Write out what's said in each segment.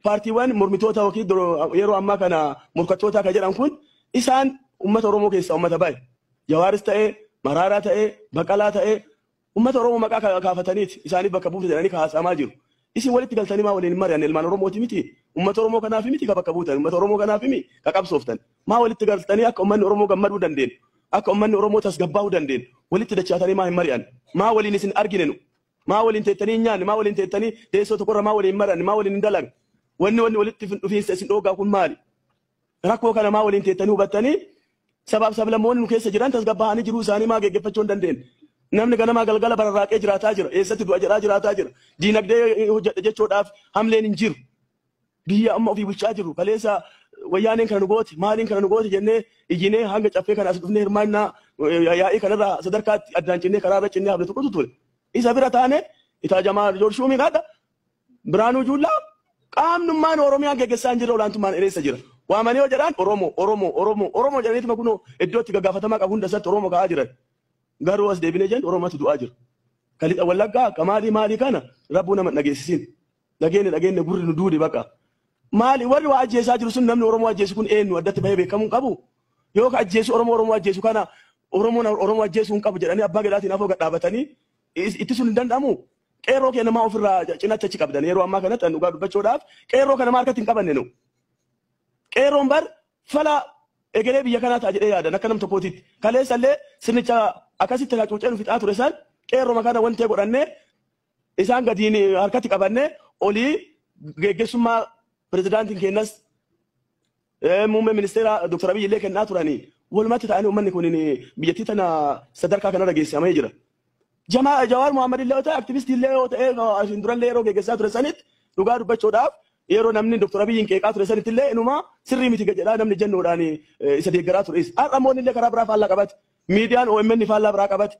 Paartiiwwan mormitoota yookiin yeroo ammaa kana morkattoota kan jedhan kun isaan uummata Oromoo keessaa uummata bahe. Jawaaris ta'ee, Maraaraa ta'ee, Baqalaa ta'ee uummata Oromoo maqaa kaafataniiti isaaniif bakka buufte jedhanii haasa'amaa jiru. Isin walitti galtanii maa waliin hin mari'anne? Ilmaan Oromooti miti. Uummata Oromoo kanaaf miti ka bakka buutan. Uummata Oromoo kanaaf miti ka qabsooftan. Maa walitti galtanii akka uummanni Oromoo gammaduu dandeenyu, akka uummanni Oromoo tasgabbaa'uu dandeenyu walitti dachaatanii maa hin mari'anne? Maa waliin isin argine nu? Maa waliin teettanii hin nyaanne? Maa waliin teettanii teessoo tokkorra maa waliin hin mari'anne? Maa waliin hin dalagne? Wanni walitti dhufiinsa isin dhoogaa kun maali? Rakkoo kana maa waliin teettanii hubattanii sabaaf sablammoonni nu keessa jiran tasgabbaa'anii jiruu isaanii maa geggeeffachuu hin dandeenye? Namni ganamaa galgala bararraaqee jiraataa jira. Eessatti du'a jedhaa jiraataa jira. Diinagdee hojjedha jechuudhaaf hamleen hin jiru. Biyya amma ofii bulchaa jiru. Kaleessa wayyaaneen kana nu goote, maaliin kana nu goote jennee iyyinee hanga caffee kana as dhufnee hirmaannaa yaa'ii kanarraa sadarkaatti addaan cinnee karaarra cinnee hafne tokkotu ture. Isa bira taane itaa jamaa Joorshuumii haadha Biraanuu Juullaa qaamnummaan Oromiyaan geggeessaa hin jirre olaantummaan ereessa jira. Waamanii yoo jedhaan Oromoo, Oromoo, Oromoo, Oromoo jedhaniituma kunoo iddoo itti gaggaafatamaa qabu hunda isaatti Oromoo ka'aa jiran. Garuu as deebinee jennu Oromatu du'aa jira. Ka lixa Wallaggaa ka maalii maalii kana rabbuu nama hin dhageessisin. Dhageenne dhageenne gurri nu duude baqa. Maali warri waa ajjeesaa jiru sun namni Oromoo ajjeesu kun eenyu addatti bahee beekamuu hin qabu? Yoo ka ajjeesu Oromoo Oromoo ajjeesu kana Oromoon Oromoo ajjeesuu hin qabu jedhanii abbaa gadaatiin afoo gad dhaabatanii ittisuun hin danda'amu? Qeerroo keenya maa ofirraa cinatti achi qabdan? Yeroo ammaa kanatti an dhugaa dubbachuudhaaf qeerroo kana maa harkatti hin qabanne nu? Qeerroon bar fala egeree biyya kanaa ta'a jedhee yaadan akka nam tokkootitti. Kaleessa illee sirnicha akkasitti hacuucee nu fixaa ture san qeerroma kana wantee godhannee isaan gadiin harkatti qabannee olii geggeessummaa pirezidaantiin keenyas muummee ministeera Dr. Abiy illee kennaa turanii walumatti ta'anii uummanni kun biyyattii tana sadarkaa kanarra geessamee jira. Jamaa Jawaar Mohaammed illee yoo ta'e, aktivistii illee yoo ta'e, asiin durallee yeroo geggeessaa ture sanitti dhugaa dubbachuudhaaf yeroo namni Dr. Abiyyiin qeeqaa ture sanitti illee inuma sirrii miti jedhaa namni jennuudhaan isa deeggaraa ture. Har'a immoo inni illee karaa biraa faallaa qabate. Miidiyaan OMN faallaa biraa qabate.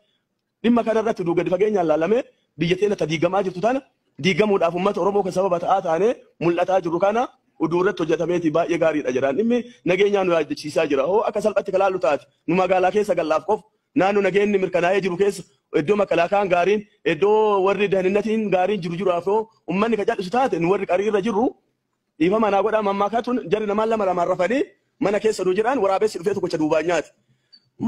Dhimma kana irratti gadi fageenyaan laalamee biyya teenya ta diigamaa jirtu tana diigamuudhaaf uummata Oromoo kan sababa ta'aa taanee mul'ataa jiru kana uduu irratti hojjetameeti baay'ee gaariidha jedhaan. Dhimmi nageenyaa nu yaaddachiisaa jira. Hoo akka salphatti ka laallu taate nu magaalaa keessa gallaaf qofa naannoo nageenyi mirkanaa'ee jiru keessa iddoo makalaakaan gaariin iddoo warri daninnatiin gaariin jiru jiruudhaaf hoo uummanni ka cal'isu taate nu warri qarii irra jirru dhiifama naa godhaa mammaakatuun jarri namaan lama lamaan rafanii mana keessa nu jedhaan waraabessi dhufee tokkocha duubaan nyaate.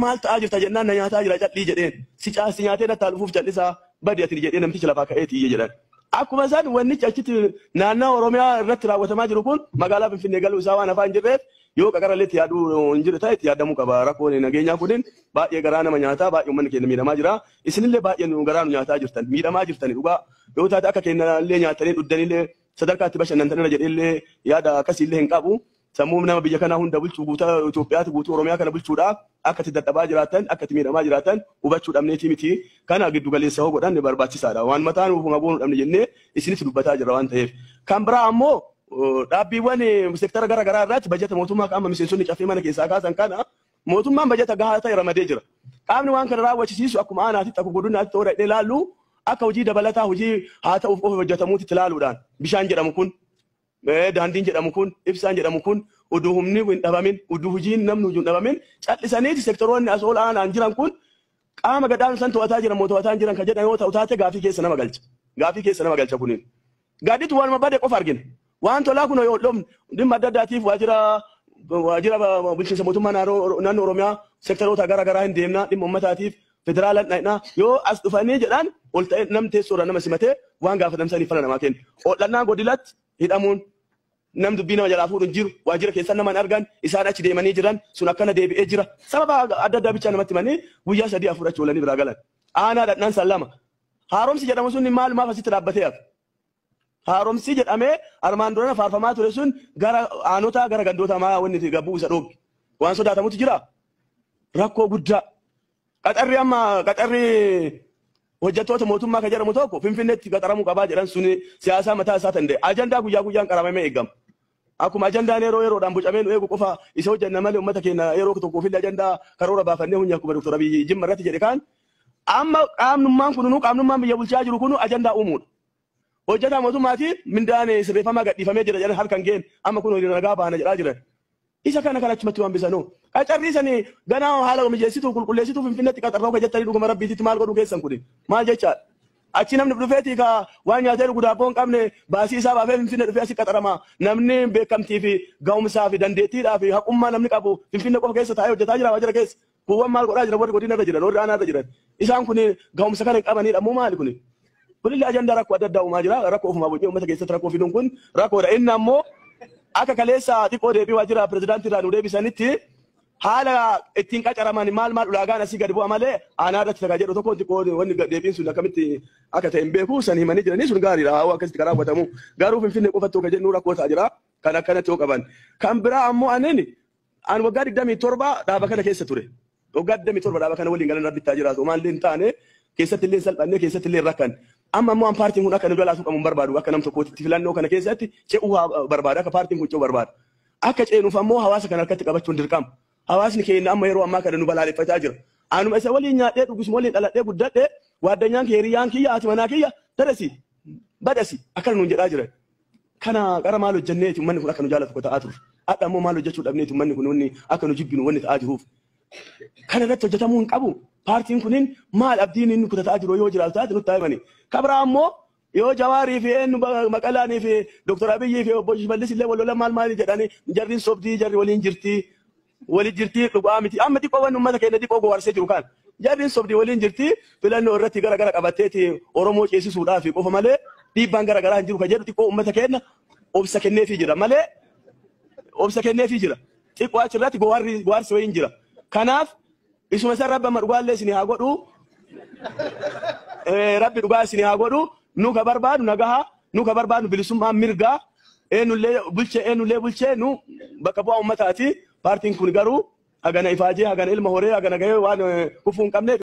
Maal ta'aa jirta jennaan na nyaataa jira cal'ii jedheen. Si caasi nyaatee nattaa dhufuuf cal'isaa badi ati jedhee namtichi lafaa ka'eeti iyye jedhan. Akkuma isaan wannichi achitti naannoo Oromiyaa irratti raawwatamaa jiru kun magaalaa Finfinnee galuu isaa waan afaan hin jirreef yoo qaqarallee itti yaaduu hin jirre ta'e itti yaadamuu qaba. Rakkoon nageenyaa kunin baay'ee garaa nama nyaataa, baay'ee uummanni keenya miidhamaa jira. Isinillee baay'ee garaa nu nyaataa jirtan, miidhamaa jirtani dhugaa. Yoo taate akka keenya illee nyaatanii dhugdanillee sadarkaa itti bashannantanirra jedheellee yaada akkasiillee hin qabu. Sammuu nama biyya kanaa hunda bulchuu guutuu Itoophiyaatti guutuu Oromiyaa kana bulchuudhaaf akka itti dadhabaa jiraatan, akka itti miidhamaa jiraatan hubachuu dhabneetii miti. Kana giddu galeessa hoo godhanne barbaachisaadha. Waan mataa nuuf goonuu dhabne jennee isinitti dubbataa jirra waan ta'eef. Kan biraa ammoo dhaabbiiwwan seektara gara garaa irratti bajata mootummaa qaama miseensonni caffee mana keessaa kaasan kana mootummaan bajata gahaa ta'e ramadee jira. Qaamni waan kana raawwachisiisu akkuma aanaatti akkuma godinaatti ta'uu dhaqnee ilaallu akka hojii dabalataa hojii haa ta'uuf qofa hojjetamuutti ilaaluudhaan bishaan jedhamu kun, daandiin jedhamu kun, ibsaan jedhamu kun uduu humni hin dhabamin, uduu hojiin namni hojii hin dhabamin callisaniiti seektoroonni as ol aanaan jiran kun qaama gadaan san to'ataa jiran moo to'ataa hin jiran kan jedhan yoo ta'u taate gaafii keessa nama galcha. Gaafii keessa nama galcha kuniin. Gaadditu waanuma bade qofa argina. Waan tolaa kun yoo dhumne dhimma adda addaatiif waajjira bulchiinsa mootummaa naannoo Oromiyaa seektaroota gara garaa hin deemna dhimma uummataatiif federaalaan dhaqna yoo as dhufanii jedhan ol ta'e namni teessoodhaan nama simatee waan gaafatamsaniif fala namaa kenna. Hodhannaa godilatti hidhamuun nam dubbii nama jalaa fuudhu hin jiru, waajjira keessan nama hin argan, isaan achi deemanii jiran sun akkana deebi'ee jira. Sababa adda addaa bichaa namatti himanii guyyaa 3-4 achi oolanii biraa galan. Aanaa dhaqnaan san lama. Haaromsi jedhamu sun maalumaaf asitti dhaabbatee hafe? Haaromsi jedhamee armaan durana faarfamaa ture sun gara aanotaa gara gandootaa maa wanni gabbuu isa dhoobbi. Waan sodaatamutu jira. Rakkoo guddaa. Qaxarri amma qaxarri hojjettoota mootummaa kan jedhamu tokko Finfinneetti qaxaramuu qabaa jedhan sun siyaasaa mataa isaa danda'e. Ajandaa guyyaa guyyaan qaramamee eegama. Akkuma ajandaan yeroo yeroodhaan bocamee nu eegu qofa isa hojjenna malee uummata keenya yeroo tokkoof illee ajandaa karoora baafannee hunya akkuma Dr. Abiyyi Jimma irratti jedhe kaan amma qaamnummaan kunuu qaamnummaan biyya bulchaa jiru kunu ajandaa uumuudha. Hojjetaa mootummaatiin mindaan sirreeffamaa gadhiifamee jira jedhan halkan geen amma kun hiriira nagaa baana jedhaa jiran. Isa kana kan achumatti waan bisanoo. Qacarrii sanii ganaa haala mijeessituu qulqulleessituu Finfinneetti qaxarroo kan jettanii dhuguma rabbiititti maal godhuu keessan kuni maal jechaadha. Achi namni dhufeetii ka waan nyaatee dhugu daabboo hin qabne baasii isaa baafee Finfinnee dhufee asii qaxarama. Namni beekamtii fi ga'umsaa fi dandeettiidhaa fi haqummaa namni qabu Finfinnee qofa keessa taa'ee hojjetaa jira waajjira keessa. Kuuwwan maal godhaa jira warri godina irra jiran warri aanaa irra jiran. Isaan kun ga'umsa kana hin qabanidha moo maali kuni? Kunillee ajandaa rakkoo adda addaa uumaa jira. Rakkoo ofumaa bocee uummata keessatti rakkoo fiduun kun rakkoodha. Inni ammoo akka kaleessa xiqqoo deebii waajjira pirezidaantii irraa nu deebisanitti haala ittiin qacaraman maal maal ulaagaan asii gadi bu'a malee aanaa irratti tagaa jedhu tokko xiqqoo wanni deebiin sun akkamitti akka ta'e hin beeku san himanii jiranii sun gaariidha haa akkasitti karaa hubatamu garuu Finfinnee qofatti kan jennu rakkoo ta'a jira kan akkanatti yoo qaban. Kan biraa ammoo anin an waggaa 27 dhaaba kana keessa ture. Waggaa 27 dhaaba kana waliin galan rabbittaa jiraatu maallee hin taane keessatti illee salphanne keessatti illee rakkan. Amma ammoo an paartiin kun akka nu jalaa tuqamu hin barbaadu akka nam tokkootti filannoo kana keessatti ce'uu barbaada akka paartiin kun ce'uu barbaada. Akka ceenuuf ammoo hawaasa kana harkatti qabachuun dirqama. Hawaasni keenya amma yeroo ammaa kana nu balaaleffachaa jira. Anuma isa waliin nyaadhee dhugus waliin dhaladhee guddadhee waaddanyaan kiyya hiriyyaan kiyya haati manaa kiyya dadasi badasi akkana nuun jedhaa jira. Kana qara maal hojjenneeti uummanni kun akka nu jaallatu ta'aa ture. Hadha ammoo maal hojjechuu dhabneeti uummanni kun wanni akka nu jibbinu wanni ta'aa jiruuf. Kana irratti hojjetamuu hin qabu. Paartiin kunin maal abdiin inni kutataa jiru yoo jiraatu taate nutti himani. Kabira ammoo yoo Jawaarii fi eenyu Maqalaanii fi Dooktar Abiyyi fi obbo Shimallis illee wal lola maal maal jedhanii jarriin sobdii jarri waliin jirti. Waliin jirti dhugaa miti. Amma xiqqoo wanni uummata keenya xiqqoo gowarsee jiru kan. Jarriin sobdii waliin jirti filannoo irratti gara gara qabatteeti Oromoo ceesisuudhaaf qofa malee dhiibbaan gara garaa hin jiru kan jedhu xiqqoo uummata keenya obsa kenneefii jira malee obsa kenneefii jira. Xiqqoo achirratti gowaarsi wayiin jira. Kanaaf isuma san rabbi amma dhugaallee isin haa godhu. Rabbi dhugaa isin haa godhu. Nu ka barbaadu nagaha, nu ka barbaadu bilisummaa mirgaa, eenyullee bulchee nu bakka bu'aa uummataati. Paartiin kun garuu hagana ifaajee hagana ilma horee hagana gahee waan kufuu hin qabneef.